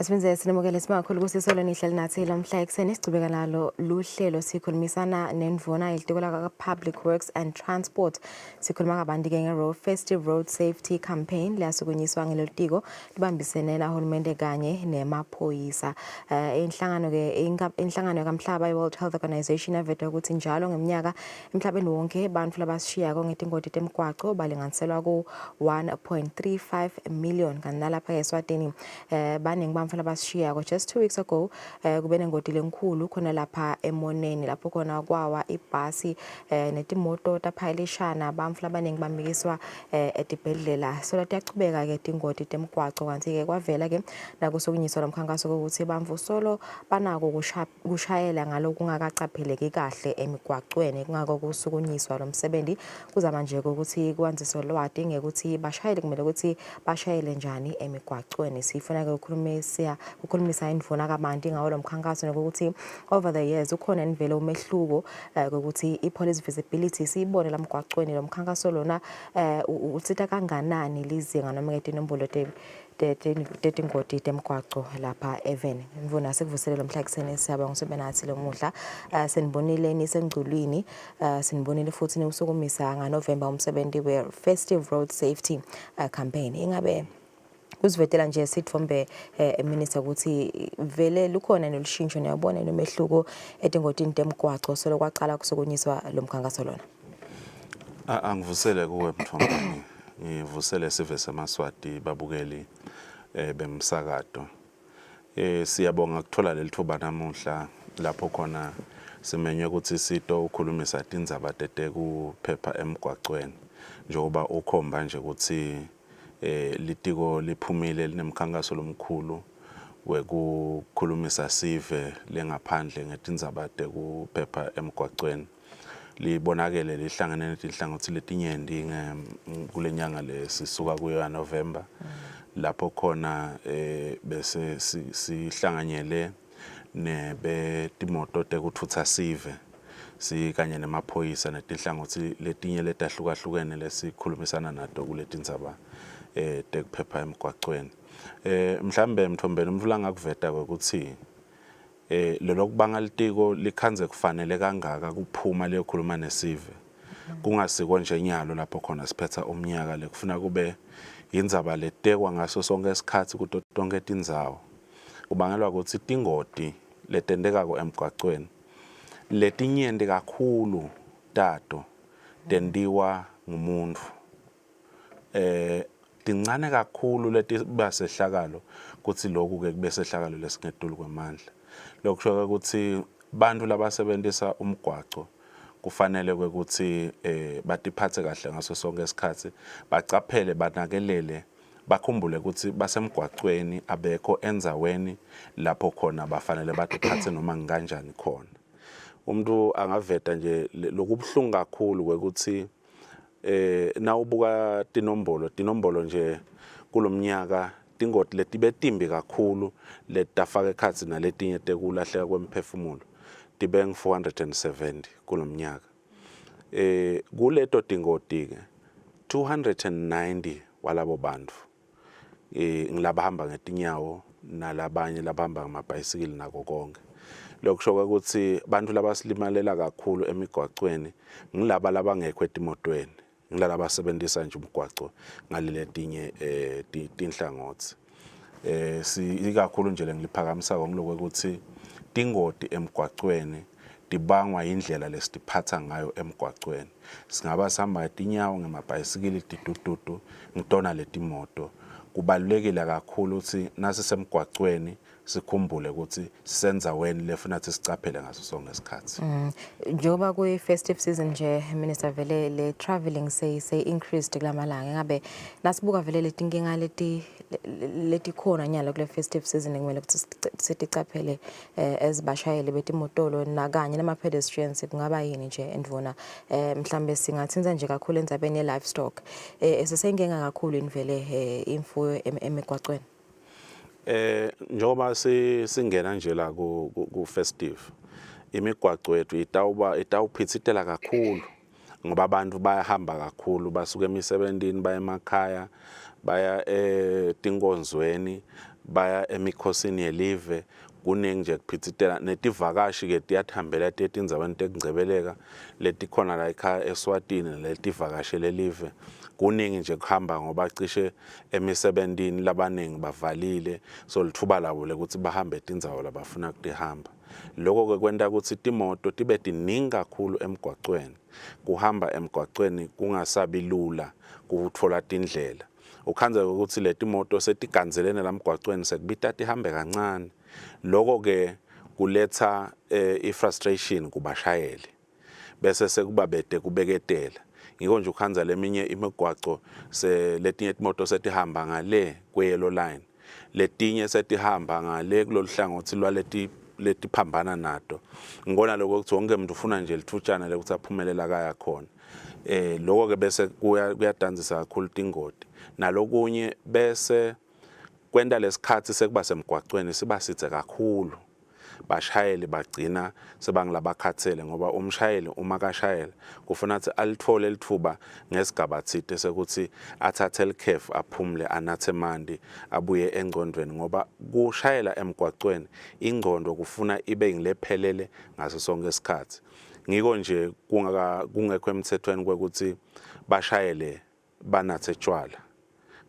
Asibenze sinemukele simakhulu kusisolo nihleli nathi lomhla ekuseni sicubeka nalo luhlelo sikhulumisana nendvuna yelitiko laka-Public Works and Transport. Sikhuluma kabanti-ke nge-Road Festive Road Safety Campaign leyasukunyiswa ngelolitiko libambisene nahulumende kanye nemaphoyisa. Inhlangano-ke inhlangano yakamhlaba i-World Health Organization yaveta ukuthi njalo ngeminyaka emhlabeni wonke bantfu labasishiyako ngetingoti temgwaco balinganiselwa ku-1.35 million, kanti nalapha eSwatini baningi bantfu labasishiyako. Just 2 weeks ago kube nengoti lenkhulu khona lapha eMoneni, lapho khona kwawa ibhasi netimoto taphayilishana, bantfu labaningi bamikiswa etibhedlela. So tiyachubeka ke tingoti temgwaco, kanti-ke kwavela ke nakusukunyiswa lomkhankaso kokuthi bantfu solo banako kushayela ngalokungakacapheleki kahle emigwacweni. Kungako kusukunyiswa lo msebenzi kuzama nje ukuthi kwandziswe lwati ngekuthi bashayeli kumele ukuthi bashayele njani emigwacweni. Sifuna ke ukukhulumisa ukukhulumisa indvuna kabanti ngawo lo mkhankaso nokuthi over the years ukhona nivele umehluko ukuthi i-police visibility siyibone la mgwacweni, lo mkhankaso lona utsita kanganani lizinga noma ke tinombolo tetingoti temgwaco lapha eveni. Ndvuna, sikuvuselele mhla ekuseni, siyabonga sibe nathi lomuhla. Senibonile nisengculwini, sinibonile futhi niwusukumisa ngaNovember umsebenzi we-Festive Road Safety Campaign. Ingabe kusivetela nje sithombe, minister, ukuthi vele lukhona nolushintsho, niyabona nomehluko etingotini temgwaco solo kwaqala kusukunyiswa lo mkhankaso lona? Angivusele kuwe Mthombeni, ngivusele sive semaSwati, babukeli bemsakato. Siyabonga kuthola leli thuba namuhla lapho khona simenywe ukuthi sito ukhulumisa tindzaba tetekuphepha emgwacweni, njengoba ukhomba nje ukuthi litiko liphumile linemkhankaso lomkhulu wekukhulumisa sive lengaphandle ngetindzaba tekuphepha emgwacweni. Libonakele lihlangene netinhlangothi letinyenti kule nyanga lesisuka kuyo yaNovember, lapho khona bese sihlanganyele nebetimoto tekuthutsa sive sikanye nemaphoyisa netinhlangothi letinye letahlukahlukene lesikhulumisana nato kuletindzaba tekuphepha emgwacweni. Mhlambe Mthombeni, umuntu langakuveta ukuthi lolokubanga litiko likhandze kufanele kangaka kuphuma liyokhuluma nesive kungasiko nje nyalo lapho khona siphetha umnyaka, lekufuna kube indzaba letekwa ngaso sonke isikhathi kuto tonke tindzawo, kubangelwa ukuthi tingoti letentekako emgwacweni letinyenti kakhulu tato tentiwa ngumuntfu. Tincane kakhulu letiba sehlakalo kutsi lokhu ke kube sehlakalo lesingetulu kwemandla. Lokusho ukuthi bantu labasebentisa umgwaco kufanele kwekutsi batiphatse kahle ngaso sonke isikhathi, bacaphele, banakelele, bakhumbule ukuthi basemgwacweni, abekho endzaweni lapho khona bafanele batiphatse noma ngikanjani khona. Umuntu angaveta nje lokubuhlungu kakhulu kwekuthi nawubuka tinombolo nje kulomnyaka, tingoti letibe timbi kakhulu letafaka ekhatsi naletinye tekulahleka kwemphefumulo tibe ngu-470 kulomnyaka. Kuleto tingoti ke 290 walabo bantu ngilabahamba ngetinyawo nalabanye labahamba ngamabhayisikili nako konke. Lokusho ukuthi bantu labasilimalela kakhulu emigwacweni ngilaba labangekho etimotweni, ngilaba basebenzisa nje umgwaco ngaleletinye tinhlangothi. Si ikakhulu nje lengiliphakamisako ngiloko ukuthi tingoti emgwacweni tibangwa indlela lesitiphatha ngayo emgwacweni. Singaba sihamba ngetinyawo, ngemabhayisikili, tidududu, ngitona letimoto. Kubalulekile kakhulu ukuthi nasisemgwacweni sikhumbule ukuthi sisendzaweni lefuna ukuthi sicaphele ngaso sonke isikhathi. Njengoba kuyi-festive season nje, minister, vele le travelling say increased kulamalanga, ngabe nasibuka vele letinkinga leti letikhona nyalo kule festive season kumele ukuthi siticaphele ezibashayeli betimotolo nakanye nama-pedestrians kungaba yini nje endvuna? Mhlambe singathinta nje kakhulu endzabeni ye-livestock, eseseyinkinga kakhulu invele imfuyo emigwacweni. Njengoba singena nje la ku festive, imigwaco yethu itawuba itawuphitsitela kakhulu ngoba abantu bayahamba kakhulu, basuka emisebentini baya emakhaya, baya etinkonzweni. Baya emikhosini yelive, kuningi nje kuphitsitela. Netivakashi-ke tiyathambela tiye etindzaweni tekungcebeleka letikhona la ekhaya eSwatini naletivakashele live. Kuningi nje kuhamba ngoba cishe emisebentini labaningi bavalile, so litfuba labo lekutsi bahambe tindzawo labafuna kutihamba. Loko-ke kwenta kutsi timoto tibe tiningi kakhulu emgwacweni. Kuhamba emgwacweni kungasabi lula kutfola tindlela. Ukhandze ukuthi letimoto setigandzelene la mgwacweni sekubita tihambe kancane. Loko ke kuletsa eh, i-frustration kubashayeli bese sekuba bete kubeketela. Ngiko nje ukhandza leminye imigwaco se letinye timoto setihamba ngale kwe-yellow line letinye setihamba ngale kulolu hlangothi lwaleti letiphambana nato. Ngibona lokho ukuthi wonke umuntu ufuna nje lithutshana lekuthi aphumele la kaya khona. Eh lokho ke bese kuyadanzisa kakhulu tingoti. Nalokunye bese kwenta lesikhatsi sekuba semgwacweni siba sidze kakhulu. Bashayeli bagcina sebangilabakhathele ngoba umshayeli uma kashayela kufuna ukuthi alithole litfuba ngesigaba tsite sekuthi athathe likhefu aphumule anathe emanti abuye engcondvweni ngoba kushayela emgwacweni ingcondvo kufuna ibe ngilephelele ngaso sonke isikhathi. Ngiko nje kungaka kungekho emthethweni kwekuthi bashayele banathe tshwala.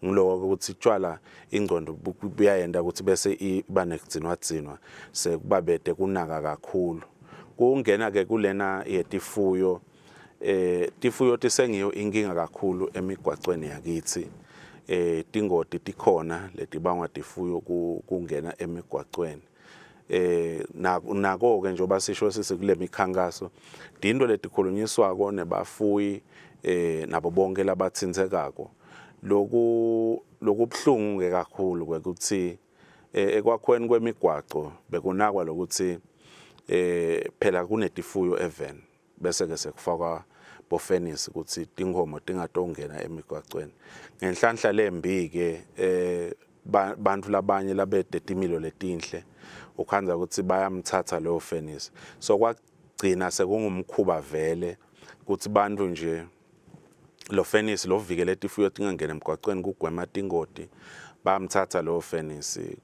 Ngiloko ukuthi tshwala ingcondo buyayenda ukuthi bese iba nekugcinwa-gcinwa sekuba bede kunaka kakhulu. Kungena ke kulena yetifuyo eh tifuyo tisengiyo inkinga kakhulu emigwacweni yakithi. Eh tingoti tikhona letibangwa tifuyo kungena emigwacweni. Eh nako ke njengoba sisho sisi kule mikhankaso dinto letikhulunyiswako nebafuyi eh nabo bonke labatsintsekako loku lokubuhlungu ke kakhulu kwekuthi eh, ekwakhweni kwemigwaco bekunakwa lokuthi eh phela kunetifuyo even bese ke sekufakwa bofenisi ukuthi tinkhomo tingatongena emigwacweni ngenhlanhla lembi ke eh bantfu labanye labede timilo letinhle ukhandza ukuthi bayamthatha loyo fenisi so kwagcina sekungumkhuba vele ukuthi bantfu nje lo fenisi lovikele tifuyo tingangena emgwacweni kugwema tingoti bayamthatha loyo fenisi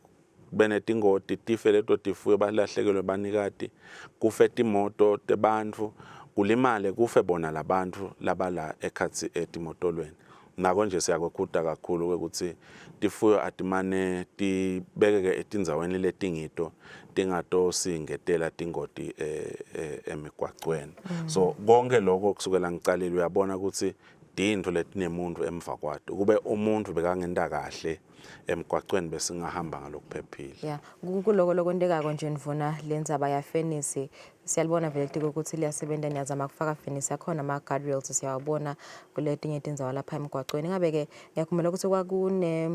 kube netingoti tife leto tifuyo balahlekelwe banikati kufe timoto tebantfu kulimale kufe bona labantfu labala ekhatsi etimotolweni nako nje siyakwekhuta kakhulu ukuthi tifuyo atimane tibekeke etindzaweni letingito tingatosingetela tingoti eh, eh, emigwacweni mm. so konke lokho kusukela ngicalile uyabona ukuthi tintfo letinemuntu emva kwato kube umuntu bekangenta kahle emgwacweni besingahamba ngalokuphephile. Yeah, kuloko lokwentekako nje ndvuna lendzaba yafenisi siyalibona vele tiko ukuthi liyasebenta niyazama kufaka fenisi akhona ama guardrails siyawabona kuletinye tindzawo lapha emgwacweni. Ngabe ke ngiyakhumbula ukuthi kwakune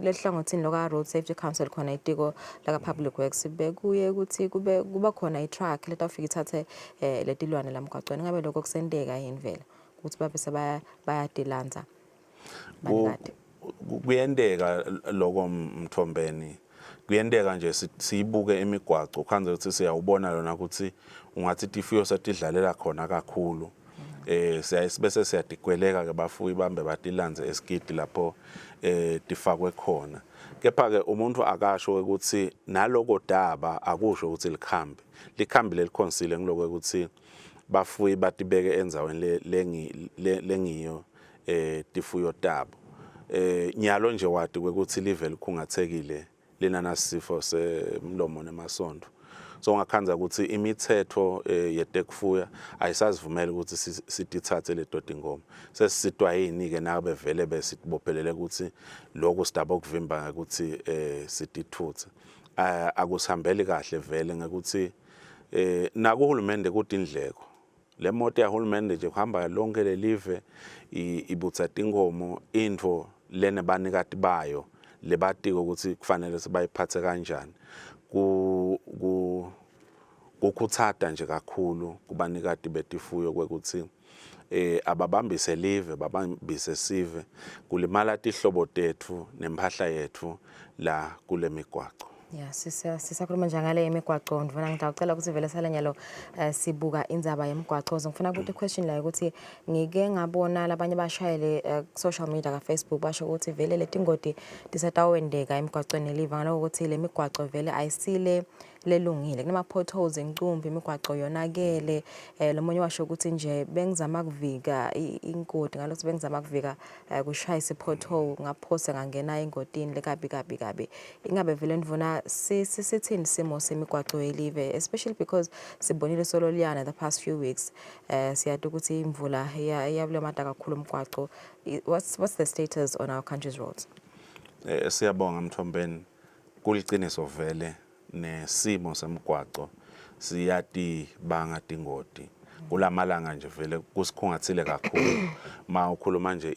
lehlangothini loka Road Safety Council khona itiko laka Public Works bekuye ukuthi kube kuba khona i-truck letawufika ithathe eh, letilwane la mgwacweni. Ngabe lokho kusenteka yini vele ukuthi babe sebayadilanza banikati? Kuyenteka lokho Mthombeni, kuyenteka nje siyibuke imigwaco ukhandze ukuthi siyawubona lona ukuthi ungathi tifuyo setidlalela khona kakhulu eh siyaye bese siyadikweleka ke bafuyi bambe batilandze esikidi lapho eh tifakwe khona kepha ke umuntu akasho ukuthi naloko daba akusho ukuthi likhambi likhambi lelikhonsile ngiloko ukuthi bafuyi batibeke endzaweni lengiyo eh tifuyo tabo eh nyalo nje wati kwekuthi live likhungathekile linanasifo semlomo nemasondo so ungakhandza ukuthi imithetho eh, yetekufuya ayisazivumeli ukuthi sitithathe leto tingoma sesisitwa yini ke nabe vele besibophelele ukuthi lokhu sidaba okuvimba ukuthi eh sitithuthe eh, akusihambeli kahle vele ngekuthi eh nakuhulumende kutindleko Le moto yahulumende nje kuhamba lonke lelive ibutsa tinkhomo intfo lenebanikati bayo lebatiko ukuthi kufanele sibayiphathe kanjani ku ku kukhutsata nje kakhulu kubanikati betifuyo kwekuthi eh ababambise live babambise sive kulimala tihlobo tetfu nemphahla yetfu la kulemigwaco. Ya, sisakhuluma nje ngale imigwaco ndvuna, ngitawucela ukuthi vele sale nyalo sibuka indzaba yemigwaco. So ngifuna ukuthi question la ukuthi ngike ngabona labanye bashayele social media ka Facebook basho ukuthi vele letingoti tisatawendeka emigwacweni liva ngaloko ukuthi le migwaco vele ayisile lelungile, kunama potholes encumbi, imigwaco yonakele. Lo munye washo ukuthi nje bengizama kuvika ingoti ngalokuthi bengizama kuvika kushayisa i-pothole, ngaphose ngangena engotini lekabi kabi kabi. Ingabe vele ndvuna sithini simo semigwaco yelive, especially because sibonile sololiyana the past few weeks, siyati ukuthi imvula iyabulemata kakhulu umgwaco. What's the status on our country's roads? Siyabonga Mthombeni. Kuliciniso vele, nesimo semgwaco siyatibanga tingoti. Kulamalanga nje vele kusikhungathile kakhulu ma ukhuluma nje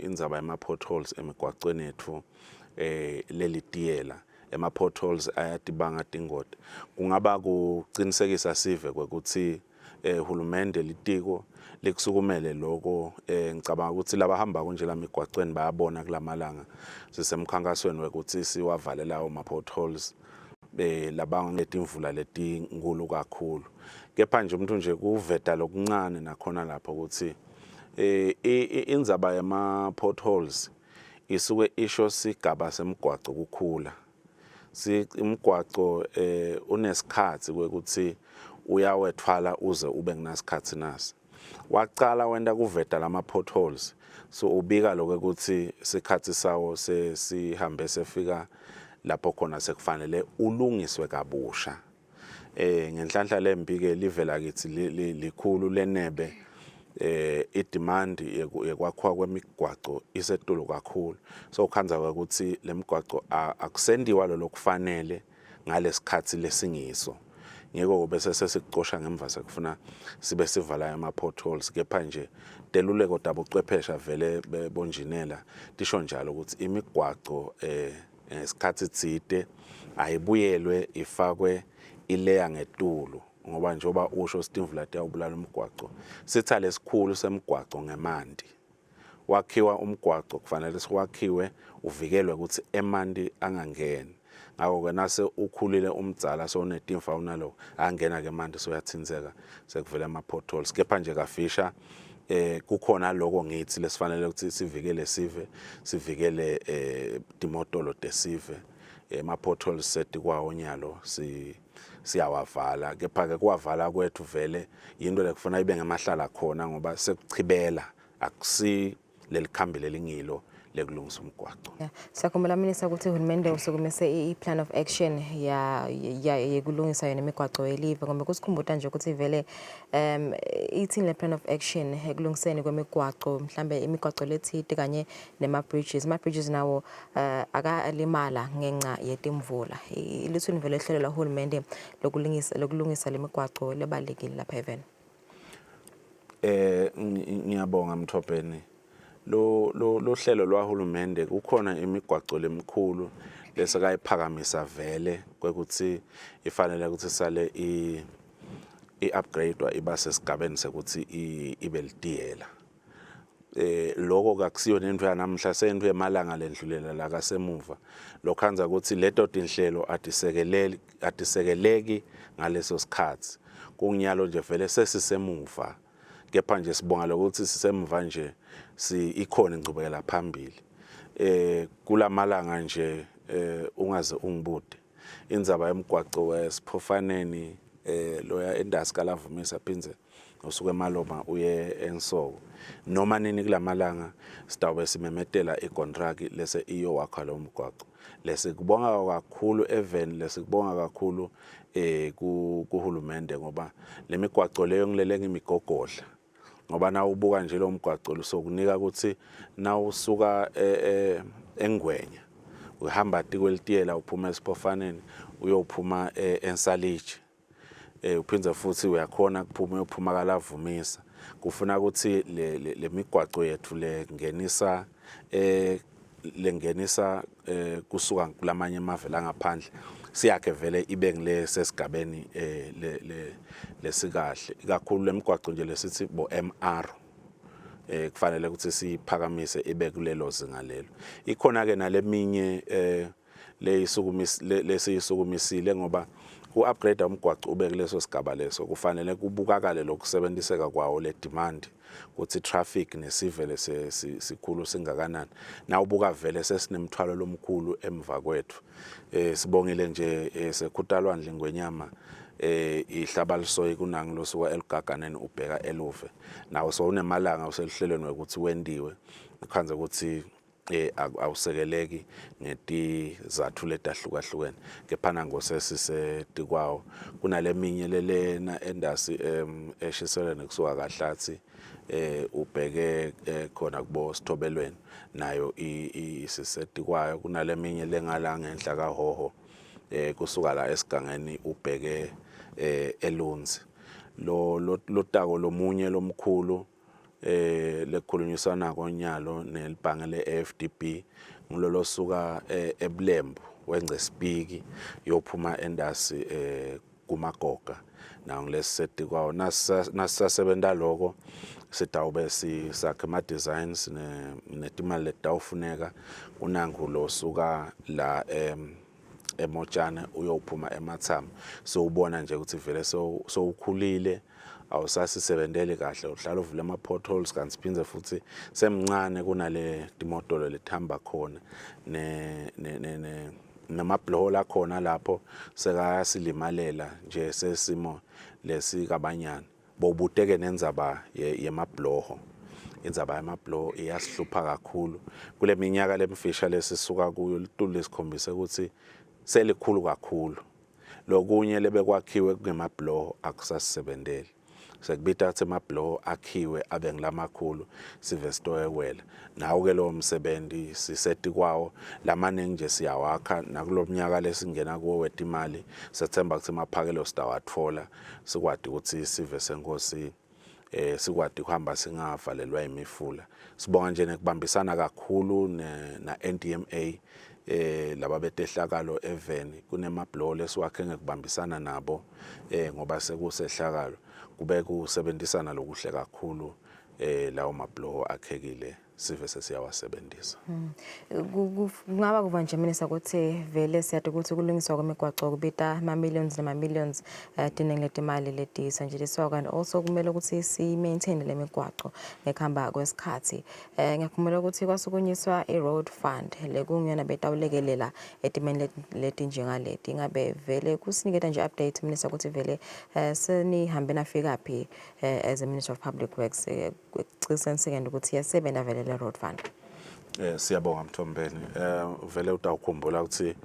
indzaba yama potholes emigwacweni yethu, leli tiyela ema potholes ayatibanga tingoti. Kungaba kucinisekisa sive kwekuthi hulumende litiko likusukumele lokho. Ngicabanga ukuthi labahamba nje la migwacweni bayabona kulamalanga sisemkhankasweni wekuthi siwavale lawo ma potholes labanga ngetimvula letinkulu kakhulu. Kepha nje umuntu nje kuveta lokuncane nakhona lapho ukuthi indzaba yama potholes isuke isho sigaba semgwaco kukhula. Si umgwaco unesikhathi kwekuthi uyawethwala uze ube nginasikhathi nasi waqala wenta kuveta lama potholes, so ubika lokho ukuthi sikhathi sawo sesihambe sefika lapho khona sekufanele ulungiswe kabusha. Ngenhlanhla lembi ke livela kithi likhulu lenebe, i-demand yekwakhiwa kwemigwaco isetulu kakhulu, so kukhandza ukuthi lemigwaco akusendiwa lo lokufanele ngalesikhathi lesingiso. Ngiko bese sesikucosha ngemva sekufuna sibe sivala ama potholes. Kepha nje teluleko tabucwephesha vele bonjinela tisho njalo ukuthi imigwaco ngesikhathi tsite ayibuyelwe ifakwe ileya ngetulu, ngoba njengoba usho sitimvula tiyawubulala umgwaco. Sitha lesikhulu semgwaco ngemanti. Wakhiwa umgwaco kufanele siwakhiwe uvikelwe ukuthi emanti angangeni. Ngakho-ke nase ukhulile umdzala sewunetimfa unaloko angena-ke emanti soyathintseka sekuvela ama-potholes. Kepha nje kafisha kukhona lokho ngithi lesifanele ukuthi sivikele sive, sivikele timotolo tesive. Ema potholes seti kwawo nyalo si siyawavala, kepha ke kuwavala kwethu vele yinto lekufuna ibe ngemahlala khona ngoba sekuchibela, akusi lelikhambi lelingilo lekulungisa umgwaco. Yeah. Siyakhumbula Minister ukuthi uhulumende usukumise i-plan of action ya yekulungisa yona imigwaco yelive, ngoba kusikhumbuta nje ukuthi vele ithini le plan of action ekulungiseni kwemigwaco, mhlambe imigwaco lethite kanye nema bridges. Ama bridges nawo akalimala ngenxa yetimvula. Lithini vele hlelo lahulumende lokulungisa lemigwaco lebalekile lapha eveni? Ngiyabonga Mthobheni. Lo hlelo lwahulumende kukhona imigwaco lemikhulu lesekayiphakamisa vele kwekuthi ifanele ukuthi sale i i-upgradewa iba sesigabeni sekuthi ibe litiyela. Lokho kakusiyo nento yanamhla, sento yemalanga lendlulela la kasemuva. Lokhanza ukuthi leto tinhlelo atisekeleli atisekeleki ngaleso sikhathi. Kunginyalo nje vele sesisemuva, kepha nje sibonga lokuthi sisemva nje si ikhona ingcubekela phambili. Kulamalanga nje ungaze ungibude indzaba yemgwaco wesiphofaneni loya endasi kalavumisa phindze usuke emaloma uye eNsoko, noma nini kulamalanga sitawube simemetela ikontraki lese iyowakha lo mgwaco. Lesikubonga kakhulu even lesikubonga kakhulu kuhulumende ngoba lemigwaco leyo ngilele ngimigogodla, ngoba na ubuka nje lo mgwaco lusokunika ukuthi na usuka eNgwenya uhamba tikwelitiyela uphuma esiphofaneni uyophuma eNsaliji, uphindze futhi uyakhona kuphuma uyophuma kalavumisa. Kufuna ukuthi le migwaco yethu lengenisa kusuka kulamanye emave langaphandle siyakhe vele ibe ngile sesigabeni le lesikahle ikakhulu lemigwaco nje lesithi bo MR, kufanele ukuthi siphakamise ibe kulelo zinga lelo. Ikhona ke naleminye. Lesiyisukumisile ngoba ku-upgrade umgwaco ube kuleso sigaba leso, kufanele kubukakale lokusebenziseka kwawo, le demand ukuthi traffic nesivele sikhulu singakanani. Nawubuka vele sesinemthwalo lomkhulu emva kwethu. Sibongile nje sekhutalwandle ngwenyama ihlaba lisoyi kunangi losuka elugaganeni ubheka eluve, nawo sowunemalanga useluhlelweni wekuthi wentiwe, ukhandze ukuthi awusekeleki ngetizathu letahlukahlukene, kepha nangosesisetikwawo kunaleminye lelena endasi eshiselene kusuka kahlathi ubheke khona kubo sithobelweni, nayo isisetikwayo. Kunaleminye lengala ngenhla kaHhohho kusuka la esigangeni ubheke elunzi lo lotako lomunye lomkhulu lekukhulunyiswana konyalo nelibhange le-AFDB ngulolo suka ebulembu wengcesipiki yophuma endasi kumagoga, nawo ngilesiseti kwawo. Nasisasebenta loko sitawube sisakhe ama-designs netimali letitawufuneka kunangu losuka la emotshane uyophuma emathama. Sewubona nje ukuthi vele sowukhulile, awusasisebenteli kahle, uhlala uvula ama-potholes, kanti siphindze futhi semncane kunale timotolo letihamba khona ne, ne, ne, ne namabhuloho lakhona lapho sekayasilimalela nje, sesimo lesikabanyana. Bobuteke nendzaba yemabhuloho. Indzaba yamabhuloho iyasihlupha kakhulu kule minyaka lemfisha lesisuka kuyo. Litulu lesikhombise ukuthi selikhulu kakhulu, lokunye lebekwakhiwe kungemabhuloho akusasisebenteli, sekubita ukuthi emabhuloho akhiwe abe ngilamakhulu sive sitoyewela nawo-ke. Lowo msebenzi siseti kwawo, lamaningi nje siyawakha nakulo mnyaka lesingena kuwo wetimali. Sethemba ukuthi emaphakelo sitawatfola, sikwati ukuthi sive senkosi sikwati kuhamba singavalelwa imifula. Sibonga nje nekubambisana kakhulu na NDMA, laba betehlakalo eveni, kunemabhuloho lesiwakhe ngekubambisana nabo ngoba sekusehlakalo kube kusebenzisana lokuhle kakhulu. Lawo mabhuloho akhekile, sive sesiyawasebenzisa. Kungaba kuva nje, Minister, ukuthi vele siyati ukuthi ukulungiswa kwemigwaco kubita ama-millions nama-millions, tiningi letimali letisetjentiswa, kanti also kumele ukuthi si-maintain le migwaco ngekuhamba kwesikhathi. Ngiyakhumbula ukuthi kwasukunyiswa i-road fund lekungiyona betawulekelela etimeni letinjengaleti. Ingabe vele kusiniketa nje update, Minister, ukuthi vele senihambe nafikaphi as a Minister of Public Works ekucinisekeni ukuthi iyasebenza vele le road fund? Siyabonga Mthombeni. Vele utawukhumbula ukuthi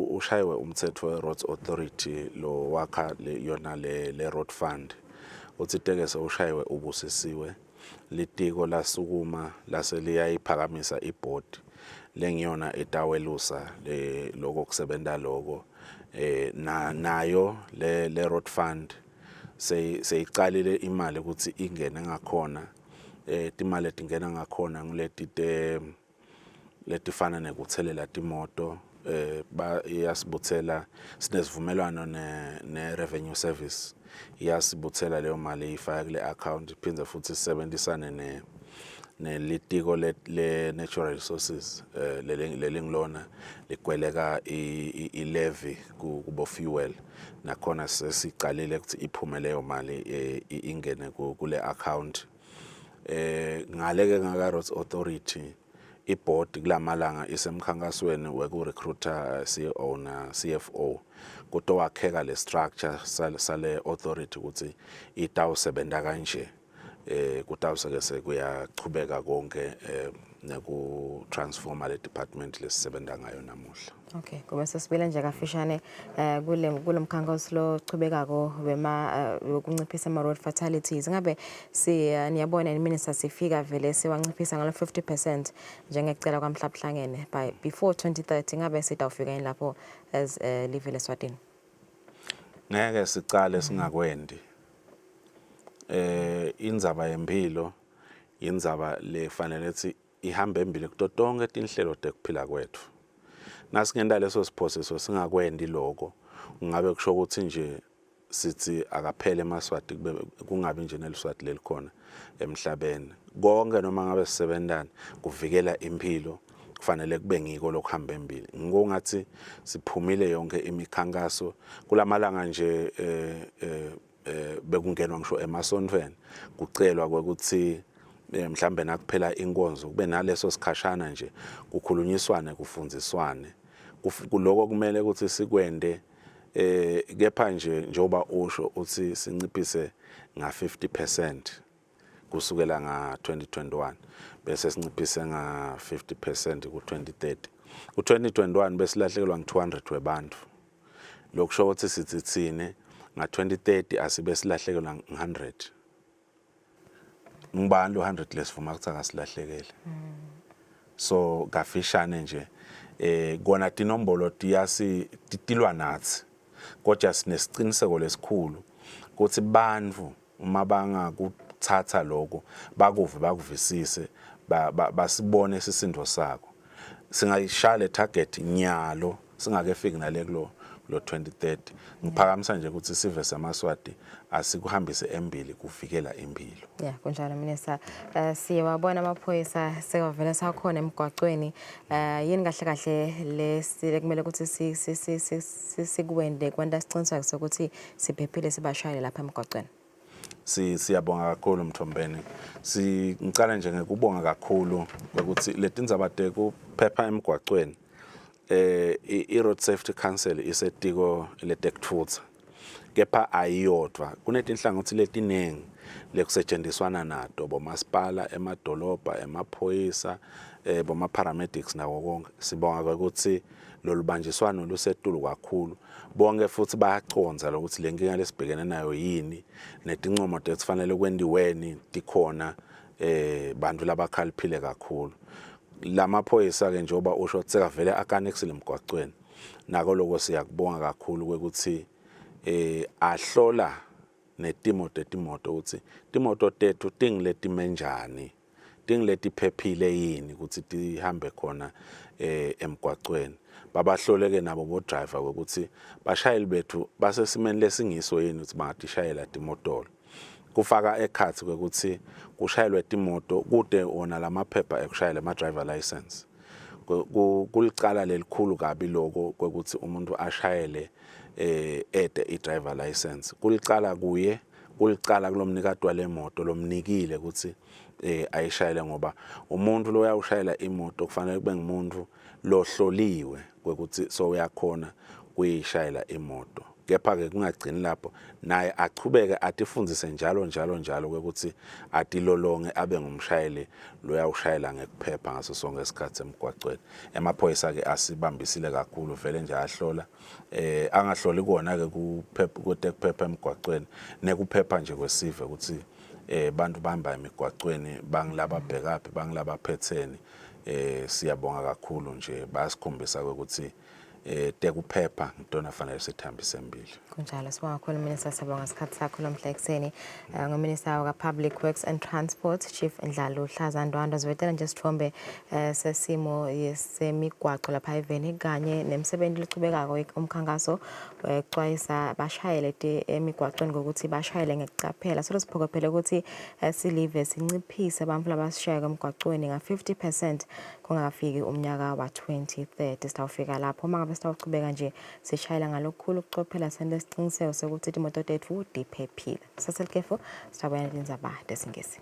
ushayiwe umthetho we-Roads Authority lo wakha yona le road fund. Uthi tekese ushayiwe ubusisiwe, litiko lasukuma lase liyayiphakamisa ibhodi lengiyona etawelusa le lokho kusebenta loko na nayo le road fund seyicalile imali ukuthi ingene ngakhona. Timali letingena ngakhona ngileti te letifana nekuthelela timoto, ba iyasibuthela, sinesivumelwano ne revenue service, iyasibuthela leyo mali ifaka kule account. Iphindze futhi sisebenzisane ne nelitiko le natural resources, lelingilona ligweleka i-levy kubo fuel, nakhona sesicalile ukuthi iphume leyo mali ingene kule account. Ngale ke ngaka Roads Authority, iboard kulamalanga isemkhankasweni weku-recruiter CEO na CFO kutowakheka le structure sale authority ukuthi itawusebenta kanje, kutawuseke sekuyachubeka konke neku transforma le department lesisebenta ngayo namuhla. Okay, kube sesibuyela nje kafishane kule kulomkhankaso lo chubekako wema wokunciphisa ama road fatalities. Ngabe si niyabona ni, Minister, sifika vele siwanciphisa ngalo 50% njengekucela kwamhlabuhlangene by before 2030? Ngabe sitawufika yini lapho as live leSwatini? Ngeke sicale singakwendi. Indzaba yempilo indzaba lefanele thi ihambe embili kuto tonke tinhlelo tekuphila kwethu. Nasingenta leso siphosiso singakwendi lokho, kungabe kusho ukuthi nje sithi akaphele emaSwati, kube kungabi nje neliswati lelikhona emhlabeni konke, noma ngabe sisebentani kuvikela impilo. Kufanele kube ngiko lokuhamba embili. Ngiko ngathi siphumile yonke imikhankaso kulamalanga nje eh, eh, eh bekungenwa ngisho emasontweni kucelwa kwekuthi eh, mhlambe nakuphela inkonzo kube naleso sikhashana nje kukhulunyiswane kufundziswane kuloko kumele ukuthi sikwende eh kepha nje njengoba usho uthi sinciphise nga 50% kusukela nga-2021 bese sinciphise nga-50 percent ku-2030. Ku-2021 besilahlekelwa ngu-200 webantu. Lokusho ukuthi sithi thine nga-2030 asibe silahlekelwa ngu-100. Ngubani lo 100 lesivuma ukuthi akasilahlekele? So kafishane nje eh kona tinombolo tiyasi tilwa nathi kodwa sinesiciniseko lesikhulu ukuthi bantfu uma bangakuthatha lokho bakuve bakuvisise basibone isisindo sako singayishaya le target nyalo singakefiki nale kulo lo 2030 ngiphakamisa nje ukuthi sive samaSwati asikuhambise embili kuvikela impilo. Yeah, kunjalo Minister. Uh, siye wabona amaphoyisa sekavele sakhona emgwaqweni. Uh, yini kahle kahle lesi kumele ukuthi si si si sikwende kwenta siciniseko sokuthi siphephile sibashayele lapha emgwaqweni? Si siyabonga kakhulu Mthombeni. Si ngicala nje ngekubonga kakhulu ukuthi letindzaba tekuphepha emgwaqweni eh i-Road Safety Council isetiko letekutfutsa kepha ayiyodvwa kunetinhlangothi letiningi lekusetshenziswana nato bomasipala emadolobha emaphoyisa eh boma paramedics nako konke sibonga ukuthi lolubanjiswano lusetulu kakhulu bonke futhi bayacondza lokuthi le nkinga lesibhekene nayo yini netincomo tekufanele kwentiweni tikhona eh bantu labakhaliphile kakhulu lamaphoyisa ke njengoba usho sekavele akanexile emgwaqweni nako lokho siyakubonga kakhulu kwekuthi eh ahlola netimo tetimoto ukuthi timoto tethu tingiletimenjani tingiletiphephile yini ukuthi tihambe khona eh emgwaqweni babahloleke nabo bo driver ukuthi bashayeli bethu basesimeni lesingiso yini ukuthi bangatishayela timotolo kufaka ekhathi kwekuthi kushayelwe timoto kude wona lamaphepha ekushayela ama driver license kulicala lelikhulu kabi lokho kwekuthi umuntu ashayele eh ede i driver license kulicala kuye kulicala kulomnikati walemoto lomnikile ukuthi eh ayishayele ngoba umuntu lo uyawushayela imoto kufanele kube ngumuntu lohloliwe kwekuthi so uyakhona kuyishayela imoto kepha-ke kungagcini lapho naye achubeke atifundise njalo njalo njalo kwekuthi atilolonge abe ngumshayeli loyawushayela ngekuphepha ngaso sonke isikhathi emgwacweni emaphoyisa-ke asibambisile kakhulu vele nje ahlola eh angahloli kona ke kuphepha kwetekuphepha emgwaqweni nekuphepha nje kwesive ukuthi eh bantu bahamba emigwaqweni bangilaba bhekaphi bangilaba phetheni eh siyabonga kakhulu nje bayasikhombisa ukuthi eh tekuphepha ngitona fanele sithambise embili. Kunjalo sibonga kakhulu Minister siyabonga isikhathi sakho namhla ekuseni. Eh, nguMinister waka-Public Works and Transport Chief Ndlaluhlaza Ndwandwe zivetela nje isithombe eh, sesimo semigwaqo lapha eveni kanye nemsebenzi lochubekako umkhankaso wekuxwayisa bashayele emigwaqweni ngokuthi bashayele ngekucaphela solo siphokophele ukuthi eh, silive sinciphise abantu labasishayeka emgwaqweni nga-50 percent kungakafiki umnyaka wa-2030 sitawufika lapho uma ngabe sitawuchubeka nje sishayela ngalokukhulu ukucophela sente isiqiniseko sokuthi timoto tetfu tiphephile. Saselikhefu sitawubuya netindzaba tesingisi.